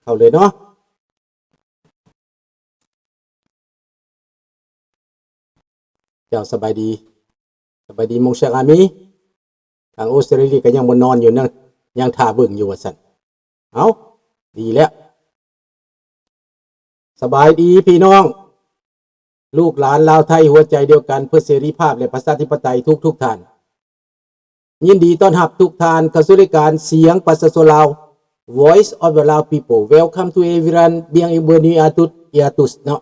ເຂົ້າເລີຍເນາະ. ເຈົ້າ ສະບາຍດີ ສະບາຍດີ Mon cher ami. ທາງອົດສະຕຣາລີກໍຍັງບໍ່ນອນຢູ່ນະ ຍັງຖ້າເບິ່ງຢູ່ວ່າຊັ້ນ. ເອົ້າ ດີແລ້ວ. ສະບາຍດີພີ່ນ້ອງ ລູກຫຼານລາວໄທຫົວໃຈດຽວກັນເພື່ອເສລີພາບ ແລະ ປະຊາທິປະໄຕທຸກໆທ່ານ. ຍິນດີຕ້ອນຮັບທຸກທ່ານເຂົ້າສູ່ລາຍການສຽງປະຊາຊົນລາວ Voice of the Lao People. Welcome to everyone. Bienvenue à toutes et à tous ເນາະ.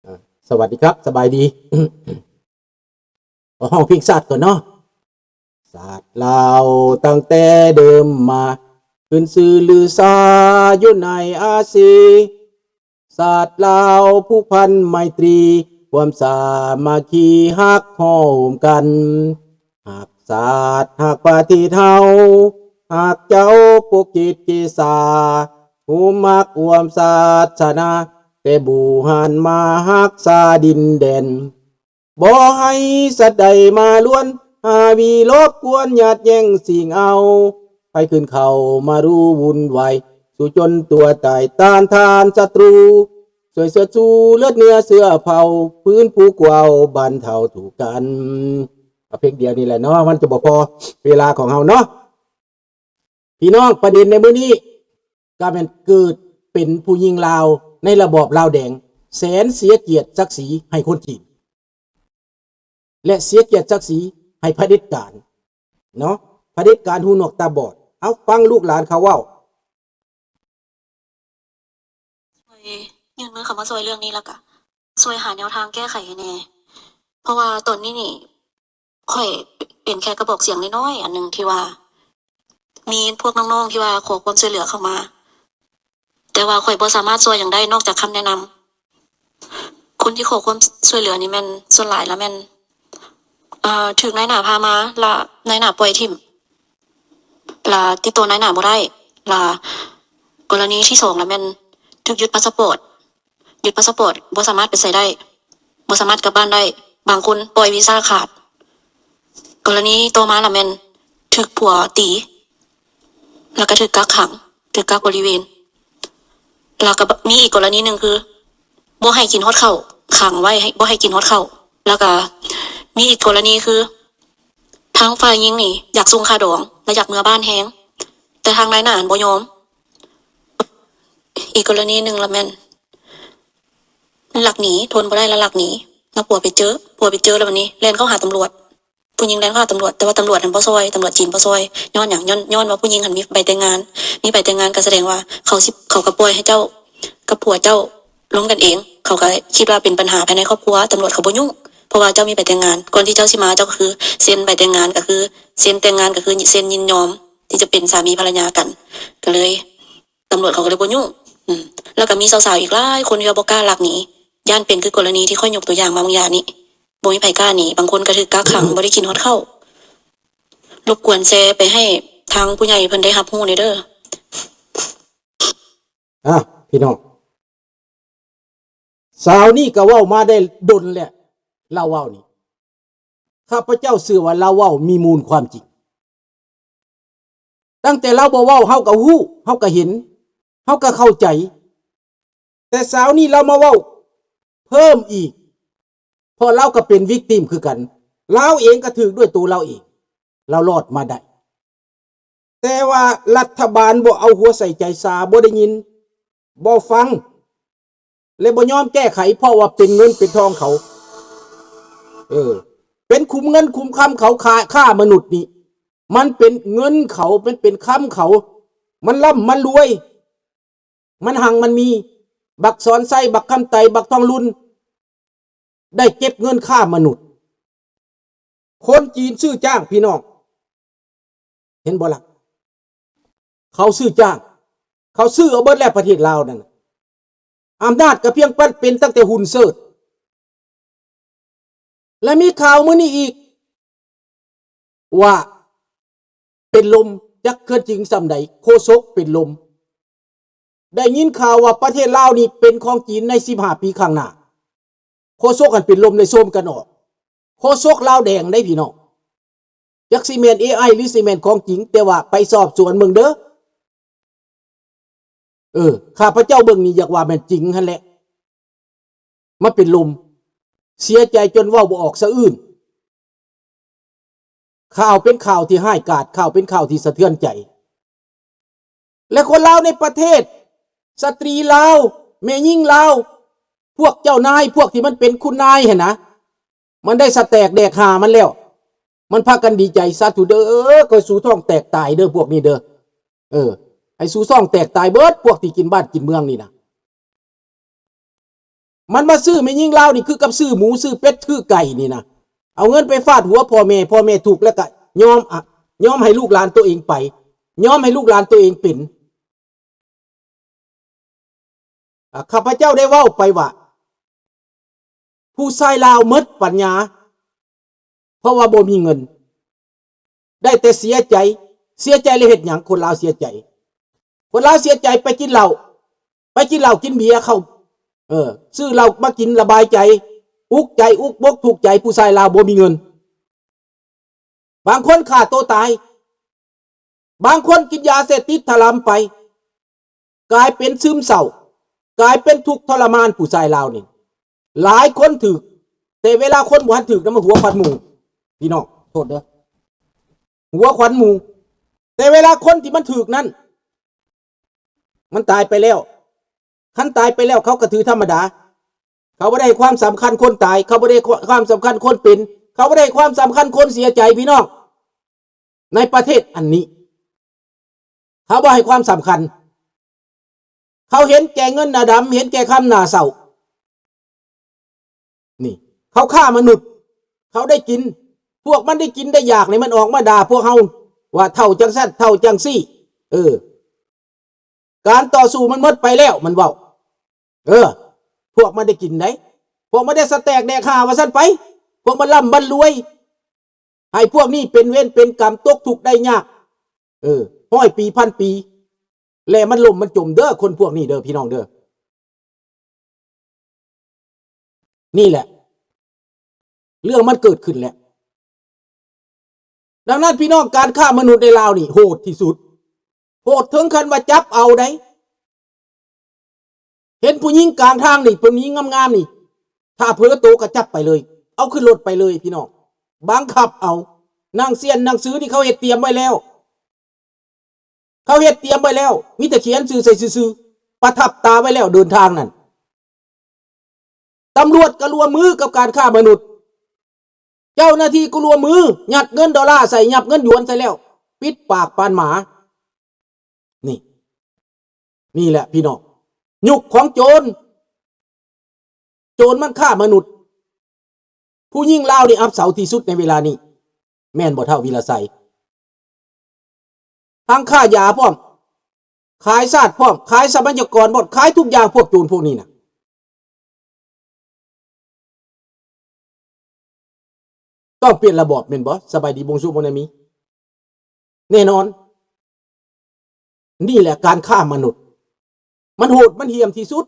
ເອີ ສະຫວັດດີຄັບ ສະບາຍດີ. ເອົາ ຮ້ອງເພງຊາດກ່ອນເນາະ. ຊາດລາວຕັ້ງແຕ່ເດີມມາ ຂຶ້ນຊື່ລືຊາຢູ່ໃນອາຊີ. ຊາດລາວຜູກພັນໄມຕຣີ ຄວາມສາມັກຄີຮັກໂຮມກັນ. ຮັກຊາດຮັກປະເທດເຮົາ ຮັກເຈົ້າປົກເກດເກສາ ຮູ້ມັກຮ່ວມສາສະໜາ ແຕ່ບູຮານມາຮັກສາດິນແດນ. ບໍ່ໃຫ້ສັດໃດມາລວນ ຫາວີລົບກວນ ຍາດແຍ່ງຊິງເອົາ ໃຜຂຶ້ນເຂົ້າມາຮູ້ວຸ່ນວາຍ ສູ້ຈົນຕົວຕາຍ ຕ້ານທານສັດຕູ ຊ່ວຍເຊີດຊູເລືອດເນື້ອເຊື້ອເຜົ່າ ຟື້ນຟູກວາວບັນເທົາທຸກກັນ. ເອົາເພງດຽວນີ້ແຫຼະເນາະ ມັນຈະບໍ່ພໍເວລາຂອງເຮົາເນາະ. ພີ່ນ້ອງ ປະເດັນໃນມື້ນີ້ກໍແມ່ນເກີດເປັນຜູ້ຍິງລາວໃນລະບອບລາວແດງ ແສນເສຍກຽດສັກສີໃຫ້ຄົນຈີນ ແລະ ເສຍກຽດສັກສີໃຫ້ຜະເດັດການເນາະ ຜະເດັດການຫູໜວກຕາບອດ. ເອົາ ຟັງລູກຫຼານເຂົາເວົ້າ. ຊ່ວຍຍື່ນມືເຂົ້າມາຊ່ວຍເລື່ອງນີ້ ແລ້ວກະຊ່ວຍຫາແນວທາງແກ້ໄຂໃຫ້ແດ່ ເພາະວ່າຕອນນີ້ນີ້ ຂ້ອຍເປັນແຄ່ກະບອກສຽງນ້ອຍໆອັນໜຶ່ງ ທີ່ວ່າມີພວກນ້ອງໆທີ່ວ່າຂໍຄວາມຊ່ວຍເຫຼືອເຂົ້າມາ ແຕ່ວ່າຂ້ອຍບໍ່ສາມາດຊ່ວຍຫຍັງໄດ້ນອກຈາກຄຳແນະນຳ. ຄົນທີ່ຂໍຄວາມຊ່ວຍເຫຼືອນີ້ແມ່ນ ສ່ວນຫຼາຍລະແມ່ນ ເອີ ຖືກນາຍໜ້າພາມາ ລະນາຍໜ້າປ່ອຍຖິ້ມ ລະຕິດຕໍ່ນາຍໜ້າບໍ່ໄດ້ ລະກໍລະນີທີສອງລະແມ່ນຖືກຍຶດພາສະປອດ ຍຶດພາສະປອດ ບໍ່ສາມາດໄປໃສໄດ້ ບໍ່ສາມາດກັບບ້ານໄດ້ ບາງຄົນປ່ອຍວີຊາຂາດ. ກໍລະນີຕໍ່ມາລະແມ່ນຖືກຜົວຕີ ແລ້ວກໍຖືກກັກຂັງ ຖືກກັກບໍລິເວນ. ແລ້ວກໍມີອີກກໍລະນີໜຶ່ງຄື ບໍ່ໃຫ້ກິນຮອດເຂົ້າ ຂັງໄວ້ໃຫ້ ບໍ່ໃຫ້ກິນຮອດເຂົ້າ. ແລ້ວກໍມີອີກກໍລະນີຄື ທາງຝ່າຍຍິງນີ້ຢາກສົ່ງຄ່າດອງ ແລະ ຢາກເມືອບ້ານແຮງ ແຕ່ທາງນາຍໜ້າຫັ້ນບໍ່ຍອມ. ອີກກໍລະນີໜຶ່ງລະແມ່ນ ລັກໜີ ທົນບໍ່ໄດ້ລະລັກໜີ ລະຜົວໄປເຈີ ຜົວໄປເຈີລະບາດນີ້ແລ່ນເຂົ້າຫາຕຳຫຼວດ ຜູ້ຍິງແລ່ນເຂົ້າຫາຕຳຫຼວດ ແຕ່ວ່າຕຳຫຼວດຫັ້ນບໍ່ຊ່ອຍ ຕຳຫຼວດຈີນບໍ່ຊ່ອຍ. ຍ້ອນຫຍັງ? ຍ້ອນ ຍ້ອນວ່າຜູ້ຍິງຫັ້ນມີໃບແຕ່ງງານ ມີໃບແຕ່ງງານກໍສະແດງວ່າເຂົາຊິ ເຂົາກໍປ່ອຍໃຫ້ເຈົ້າກັບຜົວເຈົ້າລົມກັນເອງ ເຂົາກໍຄິດວ່າເປັນບັນຫາພາຍໃນຄອບຄົວ ຕຳຫຼວດເຂົາບໍ່ຫຍຸ້ງ ເພາະວ່າເຈົ້າມີໃບແຕ່ງງານ ກ່ອນທີ່ເຈົ້າຊິມາ ເຈົ້າກໍຄືເຊັນໃບແຕ່ງງານ ກໍຄືເຊັນແຕ່ງງານ ກໍຄືເຊັນຍິນຍອມທີ່ຈະເປັນສາມີພັນລະຍາກັນ ກໍເລີຍ ຕຳຫຼວດເຂົາກໍເລີຍບໍ່ຫຍຸ້ງ. ອືມ ແລ້ວກໍມີສາວໆອີກຫຼາຍຄົນທີ່ວ່າບໍ່ກ້າລັກໜີ ຢ້ານເປັນຄືກໍລະນີທີ່ຂ້ອຍຍົກຕົວຢ່າງມາບາງຢ່າງນີ້ ບໍ່ມີໃຜກ້າໜີ ບາງຄົນກໍຖືກກັກຂັງ ບໍ່ໄດ້ກິນຮອດເຂົ້າ. ລົບກວນແຊໄປໃຫ້ທາງຜູ້ໃຫຍ່ເພິ່ນໄດ້ຮັບຮູ້ແດ່ເດີ. ອ່າ ພີ່ນ້ອງ ສາວນີ້ກໍເວົ້າມາໄດ້ດົນແລ້ວ ລາວເວົ້ານີ້ ຂ້າພະເຈົ້າເຊື່ອວ່າລາວເວົ້າມີມູນຄວາມຈິງ. ຕັ້ງແຕ່ລາວບໍ່ເວົ້າ ເຮົາກໍຮູ້ ເຮົາກໍເຫັນ ເຮົາກໍເຂົ້າໃຈ. ແຕ່ສາວນີ້ລາວມາເວົ້າເພີ່ມອີກ ເພາະລາວກໍເປັນວິກຕິມຄືກັນ ລາວເອງກໍຖືກດ້ວຍໂຕລາວເອງ ລາວລອດມາໄດ້. ແຕ່ວ່າລັດຖະບານບໍ່ເອົາຫົວໃສ່ໃຈສາ ບໍ່ໄດ້ຍິນ ບໍ່ຟັງ ແລະ ບໍ່ຍອມແກ້ໄຂ ເພາະວ່າເປັນເງິນເປັນທອງເຂົາ ເອີ ເປັນຂຸມເງິນຂຸມຄຳເຂົາ ຄ້າ ຄ້າມະນຸດນີ້ ມັນເປັນເງິນເຂົາ ມັນເປັນຄຳເຂົາ ມັນລ່ຳມັນລວຍ ມັນຮັ່ງມັນມີ. ບັກສອນໄຊ ບັກຄຳໄຕ ບັກທອງລຸນ ໄດ້ເກັບເງິນຄ້າມະນຸດ. ຄົນຈີນຊື້ຈ້າງ ພີ່ນ້ອງ ເຫັນບໍ່ລະ? ເຂົາຊື້ຈ້າງ ເຂົາຊື້ເອົາເບິດແລ້ວ ປະເທດລາວນັ້ນ. ອຳນາດກໍພຽງປັນເປັນຕັ້ງແຕ່ຫຸ່ນເສີດ ແລະ ມີຂ່າວມື້ນີ້ອີກ ວ່າເປັນລົມ ຈັກເຄື່ອນຈິງສ່ຳໃດ ໂຄສົກເປັນລົມ. ໄດ້ຍິນຂ່າວວ່າປະເທດລາວນີ້ເປັນຂອງຈີນໃນສິບຫ້າປີຂ້າງໜ້າ. ໂຄສົກຫັ້ນເປັນລົມ ໄດ້ໂຊມກັນອອກ. ໂຄສົກລາວແດງເດ້ ພີ່ນ້ອງ. ຈັກຊິແມ່ນເອໄອ ຫຼື ຊິແມ່ນຂອງຈິງ ແຕ່ວ່າໄປສອບສວນເບິ່ງເດີ້. ເອີ ຂ້າພະເຈົ້າເບິ່ງນີ້ຢາກວ່າແມ່ນຈິງຫັ້ນແຫຼະ ມາເປັນລົມ ເສຍໃຈຈົນເວົ້າບໍ່ອອກສະອື່ນ. ຂ່າວເປັນຂ່າວທີ່ຮ້າຍກາດ, ຂ່າວເປັນຂ່າວທີ່ສະເທືອນໃຈ. ແລະ ຄົນລາວໃນປະເທດ, ສະຕຣີລາວ, ແມ່ຍິງລາວ, ພວກເຈົ້ານາຍ, ພວກທີ່ມັນເປັນຄຸນນາຍຫັ້ນນະ, ມັນໄດ້ສະແຕກແດກຫ່າມັນແລ້ວ, ມັນພາກັນດີໃຈ. ສາທຸເດີ, ຂໍໃຫ້ສູທ້ອງແຕກຕາຍເດີ ພວກນີ້ເດີ. ເອີ, ໃຫ້ສູທ້ອງແຕກຕາຍເບິດ ພວກທີ່ກິນບ້ານກິນເມືອງນີ້ນະ. ມັນມາຊື້ແມ່ຍິງລາວນີ້ຄືກັບຊື້ໝູຊື້ເປັດຊື້ໄກ່ນີ້ນະ, ເອົາເງິນໄປຟາດຫົວພໍ່ແມ່, ພໍ່ແມ່ທຸກແລ້ວກະຍອມ ອະ ຍອມໃຫ້ລູກຫຼານໂຕເອງໄປ, ຍອມໃຫ້ລູກຫຼານໂຕເອງເປັນ. ອາ ຂ້າພະເຈົ້າໄດ້ເວົ້າໄປວ່າ ຜູ້ຊາຍລາວໝົດປັນຍາ ເພາະວ່າບໍ່ມີເງິນ, ໄດ້ແຕ່ເສຍໃຈ. ເສຍໃຈແລ້ວເຮັດຫຍັງ? ຄົນລາວເສຍໃຈ, ຄົນລາວເສຍໃຈໄປກິນເຫຼົ້າ, ໄປກິນເຫຼົ້າກິນເບຍ ເຂົາ ເອີ ຊື້ເຫຼົ້າມາກິນລະບາຍໃຈ, ອຸກໃຈ ອຸກບົກທຸກໃຈ. ຜູ້ຊາຍລາວບໍ່ມີເງິນ, ບາງຄົນຂ້າໂຕຕາຍ, ບາງຄົນກິນຢາເສບຕິດຖະລຳໄປ, ກາຍເປັນຊຶມເສົ້າ, ກາຍເປັນທຸກທໍລະມານ. ຜູ້ຊາຍລາວນີ້ຫຼາຍຄົນຖືກ, ແຕ່ເວລາຄົນບໍ່ທັນຖືກນະ ມັນຫົວຂວັນໝູ່. ພີ່ນ້ອງ ໂທດເດີ, ຫົວຂວັນໝູ່. ແຕ່ເວລາຄົນທີ່ມັນຖືກນັ້ນ ມັນຕາຍໄປແລ້ວ, ຄັນຕາຍໄປແລ້ວ ເຂົາກໍຖືທຳມະດາ. ເຂົາບໍ່ໄດ້ໃຫ້ຄວາມສຳຄັນຄົນຕາຍ, ເຂົາບໍ່ໄດ້ໃຫ້ຄວາມສຳຄັນຄົນເປັນ, ເຂົາບໍ່ໄດ້ໃຫ້ຄວາມສຳຄັນຄົນເສຍໃຈ ພີ່ນ້ອງ. ໃນປະເທດອັນນີ້ ເຂົາບໍ່ໃຫ້ຄວາມສຳຄັນ, ເຂົາເຫັນແກ່ເງິນໜ້າດຳ, ເຫັນແກ່ຄຳໜ້າເສົ້າ. ນີ້ ເຂົາຄ້າມະນຸດ, ເຂົາໄດ້ກິນ, ພວກມັນໄດ້ກິນໄດ້ຢາກນີ້ ມັນອອກມາດ່າພວກເຮົາວ່າເຖົ້າຈັ່ງຊັ້ນ ເຖົ້າຈັ່ງຊີ້. ເອີ ການຕໍ່ສູ້ມັນໝົດໄປແລ້ວ ມັນເວົ້າ. ເອີ ພວກມັນໄດ້ກິນໃດ໋, ພວກມັນໄດ້ສະແຕກແດກຫ່າວ່າຊັ້ນໄປ, ພວກມັນລ່ຳມັນລວຍ, ໃຫ້ພວກນີ້ເປັນເວນເປັນກຳ ຕົກທຸກໄດ້ຍາກ ເອີ ຮ້ອຍປີພັນປີ ແລະ ມັນລົ້ມມັນຈົມເດີ ຄົນພວກນີ້ເດີ ພີ່ນ້ອງເດີ. ນີ້ແຫຼະ ເລື່ອງມັນເກີດຂຶ້ນແລ້ວ. ດັ່ງນັ້ນ ພີ່ນ້ອງ, ການຄ້າມະນຸດໃນລາວນີ້ໂຫດທີ່ສຸດ, ໂຫດເຖິງຂັ້ນວ່າຈັບເອົາໃດ໋. ເຫັນຜູ້ຍິງກາງທາງນີ້ ຜູ້ຍິງງາມໆນີ້ ຖ້າເຜີໂຕກໍຈັບໄປເລີຍ, ເອົາຂຶ້ນລົດໄປເລີຍ ພີ່ນ້ອງ, ບັງຄັບເອົາ. ໜັງສຽນໜັງສືນີ້ເຂົາເຮັດຕຽມໄວ້ແລ້ວ, ເຂົາເຮັດຕຽມໄວ້ແລ້ວ, ມີແຕ່ຂຽນຊື່ໃສ່ຊື່ໆ, ປະທັບຕາໄວ້ແລ້ວເດີນທາງນັ້ນ. ຕຳຫຼວດກໍຮ່ວມມືກັບການຄ້າມະນຸດ, ເຈົ້າໜ້າທີ່ກໍຮ່ວມມື, ຍັດເງິນໂດລາໃສ່, ຍັດເງິນຢວນໃສ່ແລ້ວ, ປິດປາກປານໝາ. ນີ້ ນີ້ແຫຼະພີ່ນ້ອງ, ຍຸກຂອງໂຈນ, ໂຈນມັນຄ້າມະນຸດ. ຜູ້ຍິງລາວນີ້ອັບເຊົາທີ່ສຸດໃນເວລານີ້, ແມ່ນບໍ່ທ້າວວິລະໄຊ? ທັງຄ້າຢາພ້ອມ, ຂາຍຊາດພ້ອມ, ຂາຍຊັບພະຍາກອນພ້ອມ, ຂາຍທຸກຢ່າງ ພວກໂຈນພວກນີ້ນະ. ຕ້ອງປ່ຽນລະບອບແມ່ນບໍ່? ສະບາຍດີ ບົງຊູ ໂມນາມີ. ແນ່ນອນ, ນີ້ແຫຼະການຄ້າມະນຸດ, ມັນໂຫດ ມັນຫ້ຽມທີ່ສຸດ.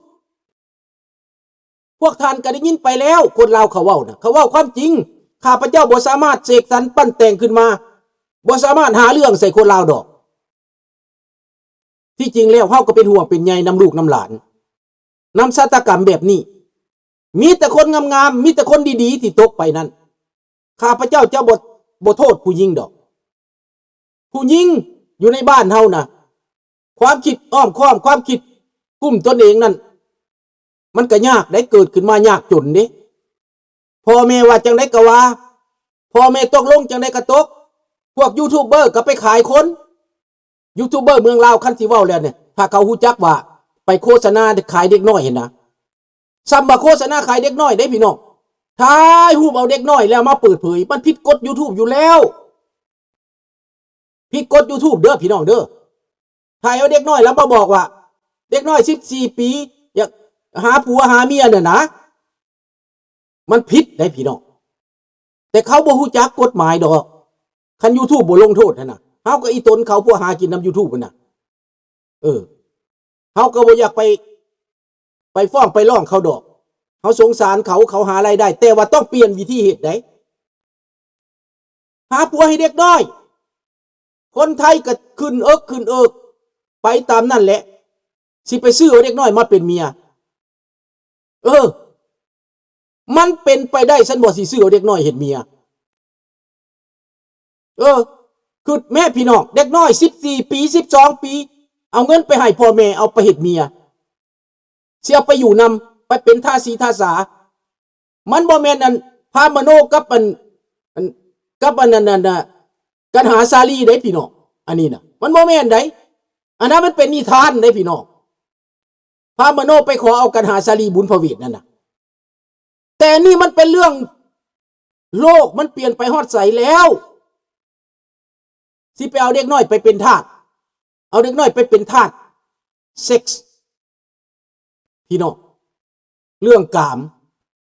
ພວກທ່ານກໍໄດ້ຍິນໄປແລ້ວ, ຄົນລາວເຂົາເວົ້ານະ, ເຂົາເວົ້າຄວາມຈິງ. ຂ້າພະເຈົ້າບໍ່ສາມາດເສກສັນປັ້ນແຕ່ງຂຶ້ນມາ, ບໍ່ສາມາດຫາເລື່ອງໃສ່ຄົນລາວດອກ. ທີ່ຈິງແລ້ວເຮົາກໍເປັນຫ່ວງເປັນໃຍນຳລູກນຳຫຼານ, ນຳຊາຕາກຳແບບນີ້. ມີແຕ່ຄົນງາມໆ, ມີແຕ່ຄົນດີໆທີ່ຕົກໄປນັ້ນ. ຂ້າພະເຈົ້າຈະບໍ່, ບໍ່ໂທດຜູ້ຍິງດອກ. ຜູ້ຍິງຢູ່ໃນບ້ານເຮົານະ, ຄວາມຄິດອ້ອມຄ້ອມ, ຄວາມຄິດກຸ້ມຕົນເອງນັ້ນ, ມັນກໍຍາກໄດ໋, ເກີດຂຶ້ນມາຍາກຈົນເດ້. ພໍ່ແມ່ວ່າຈັ່ງໃດກໍວ່າ, ພໍ່ແມ່ຕົກລົງຈັ່ງໃດກໍຕົກ. ພວກຢູທູບເບີກໍໄປຂາຍຄົນ. ຢູທູບເບີເມືອງລາວ ຄັນຊິເວົ້າແລ້ວນີ້, ຖ້າເຂົາຮູ້ຈັກວ່າໄປໂຄສະນາຂາຍເດັກນ້ອຍຫັ້ນນະ, ສ່ຳວ່າໂຄສະນາຂາຍເດັກນ້ອຍເດ້ພີ່ນ້ອງ. ຖ່າຍຮູບເອົາເດັກນ້ອຍແລ້ວມາເປີດເຜີຍ, ມັນຜິດກົດຢູທູບຢູ່ແລ້ວ. ຜິດກົດຢູທູບເດີພີ່ນ້ອງເດີ. ຖ່າຍເອົາເດັກນ້ອຍແລ້ວມາບອກວ່າ ເດັກນ້ອຍສິບສີ່ປີ ຢາກຫາຜົວຫາເມຍນັ້ນນະ, ມັນຜິດໄດ໋ພີ່ນ້ອງ. ແຕ່ເຂົາບໍ່ຮູ້ຈັກກົດໝາຍດອກ, ຄັນຢູທູບບໍ່ລົງໂທດຫັ້ນນະ. ເຮົາກໍອີ່ຕົນເຂົາ ພວກຫາກິນນຳຢູທູບຫັ້ນນະ. ເອີ ເຮົາກໍບໍ່ຢາກໄປ, ໄປຟ້ອງໄປຮ້ອງເຂົາດອກ. ເຮົາສົງສານເຂົາ, ເຂົາຫາລາຍໄດ້, ແຕ່ວ່າຕ້ອງປ່ຽນວິທີເຮັດໄດ໋. ຫາຜົວໃຫ້ເດັກນ້ອຍ, ຄົນໄທກໍຂຶ້ນເອິກຂຶ້ນເອິກໄປຕາມນັ້ນແຫຼະ. ຊິໄປຊື້ເອົາເດັກນ້ອຍມາເປັນເມຍ. ເອີ ມັນເປັນໄປໄດ້ຊັ້ນບໍ່ ຊິຊື້ເອົາເດັກນ້ອຍເຮັດເມຍ? ເອີ ຄິດແມ້ພີ່ນ້ອງ ເດັກນ້ອຍສິບສີ່ປີ ສິບສອງປີ ເອົາເງິນໄປໃຫ້ພໍ່ແມ່ ເອົາໄປເຮັດເມຍ ຊິເອົາໄປຢູ່ນຳ ໄປເປັນທາສີທາສາ. ມັນບໍ່ແມ່ນອັນ ພາມະໂນກັບອັນ ອັນ ກັບອັນນັ້ນ ອັນ ອັນ ກັນຫາສາລີເດ້ພີ່ນ້ອງ ອັນນີ້ນະ ມັນບໍ່ແມ່ນໃດ໋. ອັນນັ້ນມັນເປັນນິທານເດ້ພີ່ນ້ອງ ພາມະໂນໄປຂໍເອົາກັນຫາສາລີ ບຸນພະເວດນັ້ນນະ. ແຕ່ນີ້ມັນເປັນເລື່ອງ ໂລກມັນປ່ຽນໄປຮອດໃສແລ້ວ ຊິໄປເອົາເດັກນ້ອຍໄປເປັນທາດ ເອົາເດັກນ້ອຍໄປເປັນທາດເຊັກ ພີ່ນ້ອງ ເລື່ອງກາມ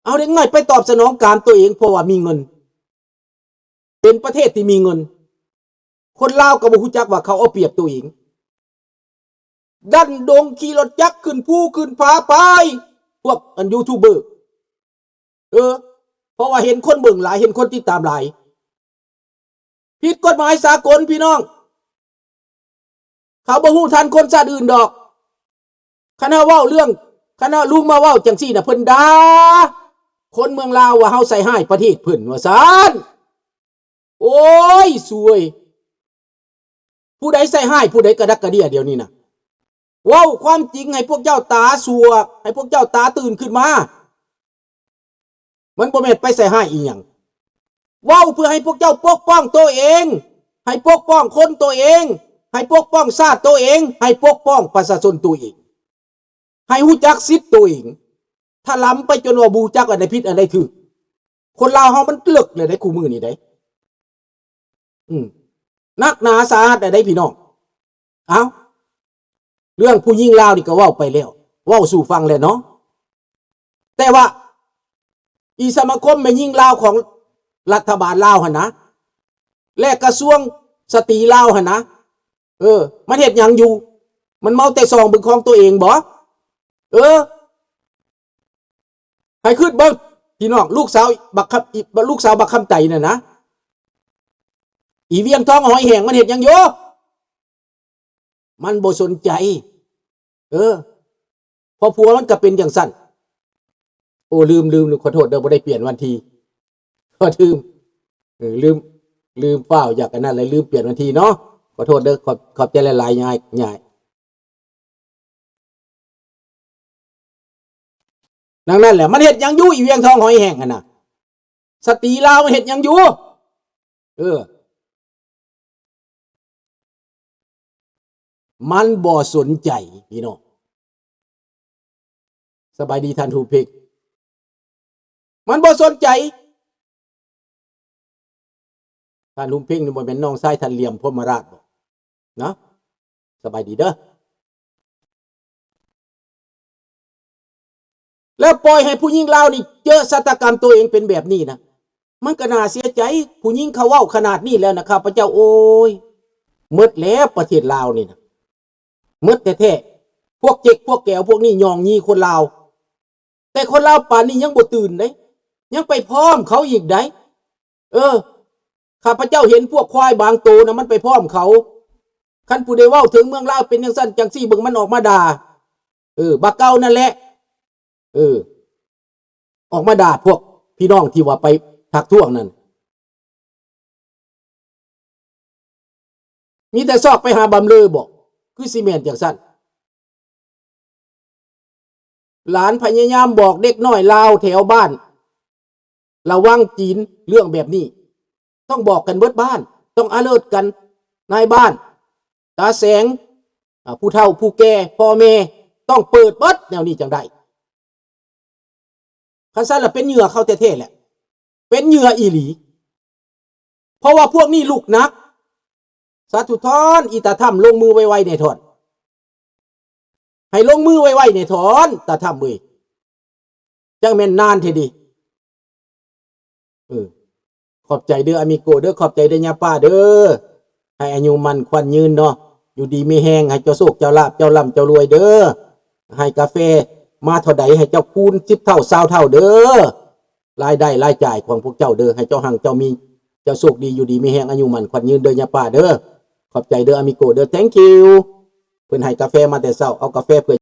ເອົາເດັກນ້ອຍໄປຕອບສະໜອງກາມໂຕເອງ ເພາະວ່າມີເງິນ ເປັນປະເທດທີ່ມີເງິນ ຄົນລາວກໍບໍ່ຮູ້ຈັກວ່າເຂົາເອົາປຽບໂຕເອງ ດັນດົງຂີ່ລົດຈັກຂຶ້ນພູຂຶ້ນຜາໄປ ພວກອັນຢູທູບເບີ ເອີ ເພາະວ່າເຫັນຄົນເບິ່ງຫຼາຍ ເຫັນຄົນຕິດຕາມຫຼາຍ ຜິດກົດໝາຍສາກົນພີ່ນ້ອງ ເຂົາບໍ່ຮູ້ທັນຄົນຊາດອື່ນດອກ. ຄັນເຮົາເວົ້າເລື່ອງ ຄັນເຮົາລຸງມາເວົ້າຈັ່ງຊີ້ນະ ເພິ່ນດ່າ ຄົນເມືອງລາວວ່າເຮົາໃສ່ຮ້າຍປະເທດເພິ່ນວ່າຊັ້ນ. ໂອ້ຍ ສວຍ ຜູ້ໃດໃສ່ຮ້າຍຜູ້ໃດກະດັກກະເດຍດຽວນີ້ນະ. ເວົ້າຄວາມຈິງໃຫ້ພວກເຈົ້າຕາສວກ ໃຫ້ພວກເຈົ້າຕາຕື່ນຂຶ້ນມາ. ມັນບໍ່ແມ່ນໄປໃສ່ຮ້າຍອີ່ຫຍັງ. ເວົ້າເພື່ອໃຫ້ພວກເຈົ້າປົກປ້ອງໂຕເອງ, ໃຫ້ປົກປ້ອງຄົນໂຕເອງ, ໃຫ້ປົກປ້ອງຊາດໂຕເອງ, ໃຫ້ປົກປ້ອງປະຊາຊົນໂຕເອງ, ໃຫ້ຮູ້ຈັກສິດໂຕເອງ. ຖ້າລຳໄປຈົນວ່າບໍ່ຮູ້ຈັກອັນໃດຜິດອັນໃດຖືກ, ຄົນລາວເຮົາມັນເລິກແລ້ວໃດ໋ ຄູ່ມື້ນີ້ໃດ໋. ອືມ ໜັກໜາສາຫັດແລ້ວໃດ໋ພີ່ນ້ອງ. ເອົ້າ ເລື່ອງຜູ້ຍິງລາວນີ້ກໍເວົ້າໄປແລ້ວ ເວົ້າສູ່ຟັງແລ້ວເນາະ. ແຕ່ວ່າອີສະມາຄົມແມ່ຍິງລາວຂອງລັດຖະບານລາວຫັ້ນນະ ແລະກະຊວງສະຕີລາວຫັ້ນນະ ເອີ ມັນເຮັດຫຍັງຢູ່? ມັນເມົາແຕ່ຊອງເບິ່ງຂອງຕົວເອງບໍ? ເອີ ໃຫ້ຄິດເບິ່ງພີ່ນ້ອງ ລູກສາວບັກຄຳ ອີ ລູກສາວບັກຄຳໄຕນັ້ນນະ ອີວຽງທອງຫອຍແຫ້ງ ມັນເຮັດຫຍັງຢູ່? ມັນບໍ່ສົນໃຈ. ເອີ ເພາະຜົວມັນກໍເປັນຈັ່ງຊັ້ນ. ໂອ້ ລືມ ລືມ ຂໍໂທດເດີ ບໍ່ໄດ້ປ່ຽນວັນທີ ຂໍ ລືມ ເອີ ລືມ ລືມ ຟ້າວຢາກອັນນັ້ນ ແລະລືມປ່ຽນວັນທີເນາະ. ຂໍໂທດເດີ ຂອບ ຂອບໃຈຫຼາຍໆ ຍາຍ ຍາຍ. ດັ່ງນັ້ນແຫຼະ ມັນເຮັດຫຍັງຢູ່ ອີວຽງທອງຫອຍແຫ້ງຫັ້ນນະ ສະຕີລາວມັນເຮັດຫຍັງຢູ່? ເອີ ມັນບໍ່ສົນໃຈພີ່ນ້ອງ. ສະບາຍດີທ່ານຫຸມເພັງ. ມັນບໍ່ສົນໃຈ. ທ່ານຫຸມເພັງນີ້ບໍ່ແມ່ນນ້ອງຊາຍທ່ານຫຼຽມ ພົມມະລາດບໍ? ເນາະ ສະບາຍດີເດີ. ແລ້ວປ່ອຍໃຫ້ຜູ້ຍິງລາວນີ້ເຈີຊະຕາກຳຕົວເອງເປັນແບບນີ້ນະ ມັນກໍໜ້າເສຍໃຈ. ຜູ້ຍິງເຂົາເວົ້າຂະໜາດນີ້ແລ້ວນະ ຂ້າພະເຈົ້າ ໂອ້ຍ ໝົດແລ້ວປະເທດລາວນີ້ນະ ໝົດແທ້ໆ. ພວກເຈັກພວກແກວພວກນີ້ຍ້ອງຢີ່ຄົນລາວ ແຕ່ຄົນລາວປານນີ້ຍັງບໍ່ຕື່ນເດ້ ຍັງໄປພ້ອມເຂົາອີກໃດ໋. ເອີ ຂ້າພະເຈົ້າເຫັນພວກຄວາຍບາງໂຕນະ ມັນໄປພ້ອມເຂົາ. ຄັນຜູ້ໃດເວົ້າເຖິງເມືອງລາວເປັນຈັ່ງຊັ້ນຈັ່ງຊີ້ ເບິ່ງມັນອອກມາດ່າ ເອີ ບາເກົ່ານັ້ນແຫຼະ ເອີ ອອກມາດ່າພວກພີ່ນ້ອງທີ່ວ່າໄປທັກທ້ວງນັ້ນ. ມີແຕ່ຊອກໄປຫາບຳເລີບໍ? ຄືຊິແມ່ນຈັ່ງຊັ້ນ. ຫຼານພະຍາຍາມບອກເດັກນ້ອຍລາວແຖວບ້ານ ລະວັງຈີນເລື່ອງແບບນີ້. ຕ້ອງບອກກັນເບິດບ້ານ, ຕ້ອງອາເລີດກັນ. ນາຍບ້ານ, ຕາແສງ, ອາ, ຜູ້ເຖົ້າຜູ້ແກ່, ພໍ່ແມ່, ຕ້ອງເປີດເບິດແນວນີ້ຈັ່ງໄດ້. ຄັນຊັ້ນລະເປັນເຫຍື່ອເຂົາແທ້ໆແຫຼະ, ເປັນເຫຍື່ອອີ່ຫຼີ. ເພາະວ່າພວກນີ້ລຸກໜັກ. ສາທຸທອນ, ອີຕາທຳ ລົງມືໄວໆແດ່ທອນ. ໃຫ້ລົງມືໄວໆແດ່ທອນ ຕາທຳເອີຍ. ຈັ່ງແມ່ນນານແທ້ເດ. ເອີ ຂອບໃຈເດີອາມິໂກເດີ, ຂອບໃຈເດີຍາປ້າເດີ. ໃຫ້ອາຍຸໝັ້ນຂວັນຍືນເນາະ, ຢູ່ດີມີແຮງ, ໃຫ້ເຈົ້າໂຊກເຈົ້າລາບ, ເຈົ້າລ່ຳເຈົ້າລວຍເດີ. ໃຫ້ກາແຟມາເທົ່າໃດ, ໃຫ້ເຈົ້າຄູນສິບເທົ່າ, ຊາວເທົ່າເດີ. ລາຍໄດ້ລາຍຈ່າຍຂອງພວກເຈົ້າເດີ, ໃຫ້ເຈົ້າຮັ່ງເຈົ້າມີ, ເຈົ້າໂຊກດີ, ຢູ່ດີມີແຮງ, ອາຍຸໝັ້ນຂວັນຍືນເດີຍາປ້າເດີ. ຂອບໃຈເດີອາມິໂກເດີ, thank you. ເພິ່ນໃຫ້ກາແຟມາແຕ່ເຊົ້າ, ເອົາກາແຟເພື່ອ